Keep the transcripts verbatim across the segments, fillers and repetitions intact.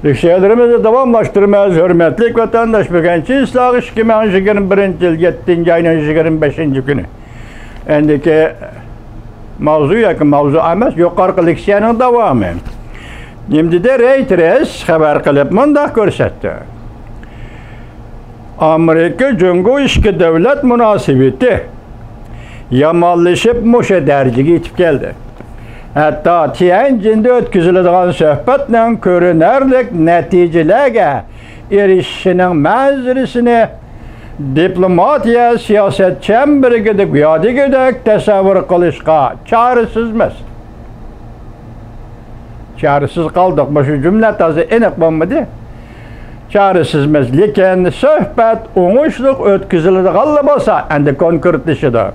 تەكشۈرۈۋىمىزنى داۋاملاشتۇرىمىز. ھۆرمەتلىك ۋەتەنداش، بۈگۈن چىسلاغ ئىككى مىڭ يىگىرمە بىرىنچى يىل يەتتىنچى ئاينىڭ يىگىرمە بەشىنچى كۈنى. ئەندىكى ماۋزۇ ياكى ماۋزۇ ئەمەس، يۇقىرىقى لېكسىيەنىڭ داۋامى. نېمە دېدى؟ رېيتېرس خەۋەر قىلىپ مۇنداق كۆرسەتتى. ئامېرىكا جۇڭگو ئىككى دۆلەت مۇناسىۋىتى يامانلىشىپ، مۇشۇ دەرىجىگە يېتىپ كەلدى. ھەتتا تيەنجىندە ئۆتكۈزۈلىدىغان سۆھبەتنىڭ كۆرۈنەرلىك نەتىجىلەرگە ئېرىشىشىنىڭ مەنزىرىسىنى دىپلوماتىيە، سىياسەت چەمبىرىكىدە گويا دېگۈدەك تەسەۋۋۇر قىلىشقا چارىسىزمىز. چارىسىز قالدۇق. مۇشۇ جۈملە تازا ئېنىق بولمىدى. چارىسىزمىز، لېكىن سۆھبەت ئوڭۇشلۇق ئۆتكۈزۈلىدىغانلا بولسا، ئەندى كونكرېتلىشىدۇ.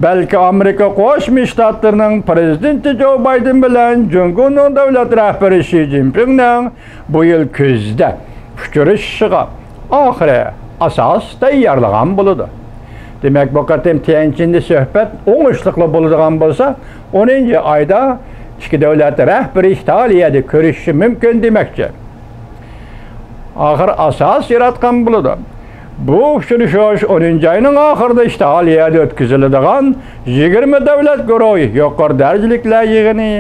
بەلكى ئامېرىكا قوشما شتاتلىرىنىڭ پىرېزىدېنتى جو بايدېن بىلەن جۇڭگونىڭ دۆلەت رەھبىرى شى جىنپىڭنىڭ بۇ يىل كۈزدە ئۇچرىشىشىغا ئاخىرى ئاساس تەييارلىغان بولىدۇ. دېمەك، بۇ قېتىم تيەنجىندە سۆھبەت ئوڭۇشلۇقلا بولىدىغان بولسا، ئونىنچى ئايدا ئىككى دۆلەت رەھبىرى ئىتالىيەدە كۆرۈشۈشى مۇمكىن دېمەكچى. ئاخىر ئاساس ياراتقان بولىدۇ. بۇ ئۇچرىشىش ئونىنچى ئاينىڭ ئاخىرىدا ئىتالىيەدە ئۆتكۈزۈلىدىغان يىگىرمە دۆلەت گۇرۇھى يۇقىرى دەرىجىلىكلەر يىغىنى،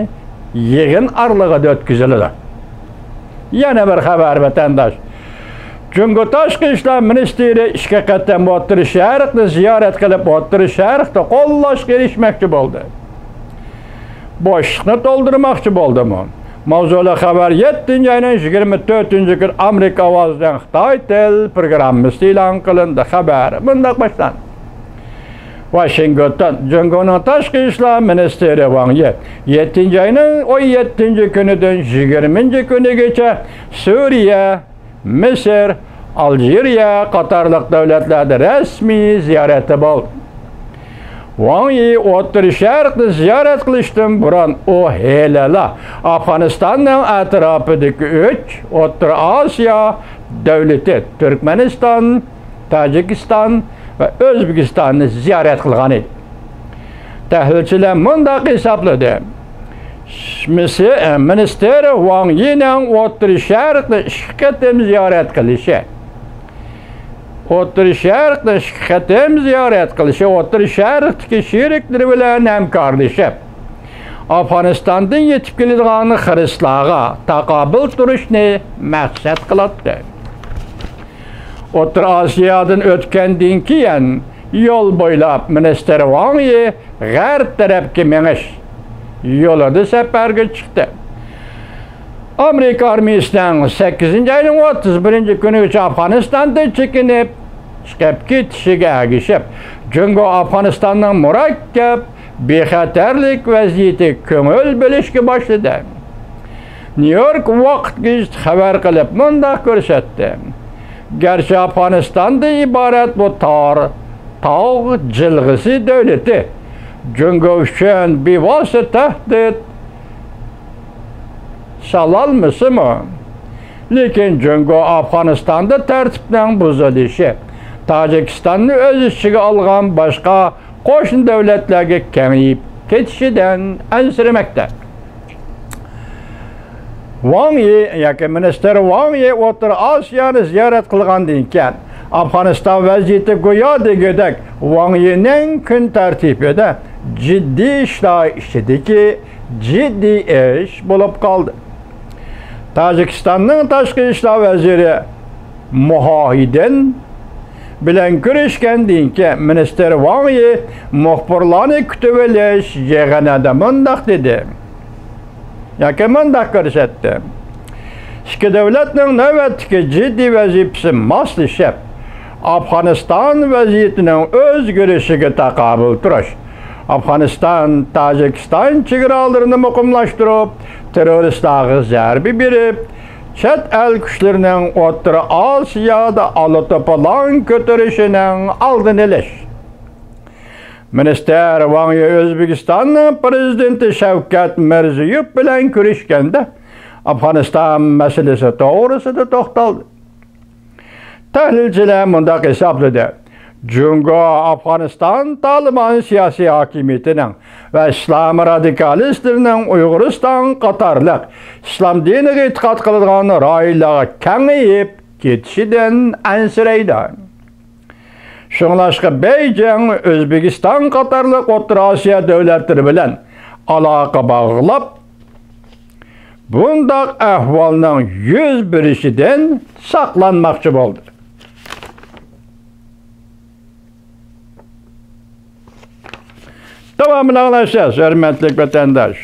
يىغىن ئارىلىقىدا ئۆتكۈزۈلىدۇ. يەنە بىر خەۋەر، ۋەتەنداش. جۇڭگو تاشقى ئىشلار مىنىستىرى ئىككى قېتىم ئوتتۇرا شەرقنى زىيارەت قىلىپ، ئوتتۇرا شەرقتە قوللاشقا ئېرىشمەكچى بولدى. بوشلۇقنى تولدۇرماقچى بولدىمۇ؟ ماۋزۇلۇق خەۋەر يەتتىنچى ئاينىڭ يىگىرمە تۆتىنچى كۈنى ئامېرىكا ئاۋازىنىڭ خىتاي تىل پروگراممىسىدا ئېلان قىلىندى. خەۋەر مۇنداق باشلاندى. ۋاشىنگتون، جۇڭگونىڭ تاشقى ئىشلار مىنىستىرى ۋاڭ يى يەتتىنچى ئاينىڭ ئون يەتتىنچى كۈنىدىن يىگىرمىنچى كۈنىگىچە سۈرىيە، مىسىر، ئالجىرىيە قاتارلىق دۆلەتلەردە رەسمىي زىيارەتتە بولدى. ۋاڭ يى ئوتتۇرا شەرقنى زىيارەت قىلىشتىن بۇرۇن، ئۇ ھېلىلا ئافغانىستاننىڭ ئەتراپىدىكى ئۈچ ئوتتۇرا ئاسىيا دۆلىتى، تۈركمەنىستان، تاجىكىستان ۋە ئۆزبېكىستاننى زىيارەت قىلغان ئىدى. تەھلىلچىلەر مۇنداق ھېسابلىدى، مىسى-، مىنىستىر ۋاڭ يىنىڭ ئوتتۇرا شەرقنى ئىككى قېتىم زىيارەت قىلىشى، ئوتتۇرا شەرقنى ئىككى قېتىم زىيارەت قىلىشى، ئوتتۇرا شەرقتىكى شېرىكلىرى بىلەن ھەمكارلىشىپ، ئافغانىستاندىن يېتىپ كېلىدىغان خىرىسلارغا تاقابىل تۇرۇشنى مەقسەت قىلاتتى. ئوتتۇرا ئاسىيادىن ئۆتكەندىن كېيىن، يول بويلاپ مىنىستىر ۋاڭ يى غەرب تەرەپكە مېڭىش يولىدا سەپەرگە چىقتى. ئامېرىكا ئارمىيىسىنىڭ سەككىزىنچى ئاينىڭ ئوتتۇز بىرىنچى كۈنىگىچە ئافغانىستاندىن چېكىنىپ چىقىپ كېتىشىگە ئەگىشىپ، جۇڭگو ئافغانىستاننىڭ مۇرەككەپ بىخەتەرلىك ۋەزىيىتىگە كۆڭۈل بۆلۈشكە باشلىدى. نيۇ يورك ۋاقىت گېزىتى خەۋەر قىلىپ مۇنداق كۆرسەتتى، گەرچە ئافغانىستاندىن ئىبارەت بۇ تار تاغ جىلغىسى دۆلىتى جۇڭگو ئۈچۈن بىۋاسىتە تەھدىت سالالمىسىمۇ، لېكىن جۇڭگو ئافغانىستاندا تەرتىپنىڭ بۇزۇلۇشى، تاجىكىستاننى ئۆز ئىچىگە ئالغان باشقا قوشنا دۆلەتلەرگە كېڭىيىپ كېتىشىدىن ئەنسىرىمەكتە. ۋاڭ يى ياكى مىنىستىر ۋاڭ يى ئوتتۇرا ئاسىيانى زىيارەت قىلغاندىن كېيىن، ئافغانىستان ۋەزىيىتى گويا دېگۈدەك ۋاڭ يىنىڭ كۈن تەرتىپىدە جىددىي ئىشلار ئىچىدىكى جىددىي ئىش بولۇپ قالدى. تاجىكىستاننىڭ تاشقى ئىشلار ۋەزىرى مۇھاھىدىن بىلەن كۆرۈشكەندىن كېيىن، مىنىستىر ۋاڭ يى مۇخبىرلارنى كۈتۈۋېلىش يىغىنىدا مۇنداق دېدى ياكى مۇنداق كۆرسەتتى، ئىككى دۆلەتنىڭ نۆۋەتتىكى جىددىي ۋەزىپىسى ماسلىشىپ، ئافغانىستان ۋەزىيىتىنىڭ ئۆزگىرىشىگە تاقابىل تۇرۇش، ئافغانىستان، تاجىكىستان چېگرالىرىنى مۇقىملاشتۇرۇپ، تېررورىستلارغا زەربە بېرىپ، چەت ئەل كۈچلىرىنىڭ ئوتتۇرا ئاسىيادا ئالا توپىلاڭ كۆتۈرۈشىنىڭ ئالدىنى ئېلىش. مىنىستىر ۋاڭ يى ئۆزبېكىستاننىڭ پىرېزىدېنتى شەۋكەت مىرزىيېۋ بىلەن كۆرۈشكەندە، ئافغانىستان مەسىلىسى توغرىسىدا توختالدى. تەھلىلچىلەر مۇنداق ھېسابلىدى، جۇڭگو ئافغانىستان تالىبان سىياسىي ھاكىمىيىتىنىڭ ۋە ئىسلام رادىكالىستلىرىنىڭ ئۇيغۇرىستان قاتارلىق ئىسلام دىنىغا ئېتىقاد قىلىدىغان رايونلارغا كېڭىيىپ كېتىشىدىن ئەنسىرەيدۇ. شۇڭلاشقا بېيجىڭ ئۆزبېكىستان قاتارلىق ئوتتۇرا ئاسىيا دۆلەتلىرى بىلەن ئالاقە باغلاپ، بۇنداق ئەھۋالنىڭ يۈز بېرىشىدىن ساقلانماقچى بولدى. داۋامىنى ئاڭلايسىز، ھۆرمەتلىك ۋەتەنداش.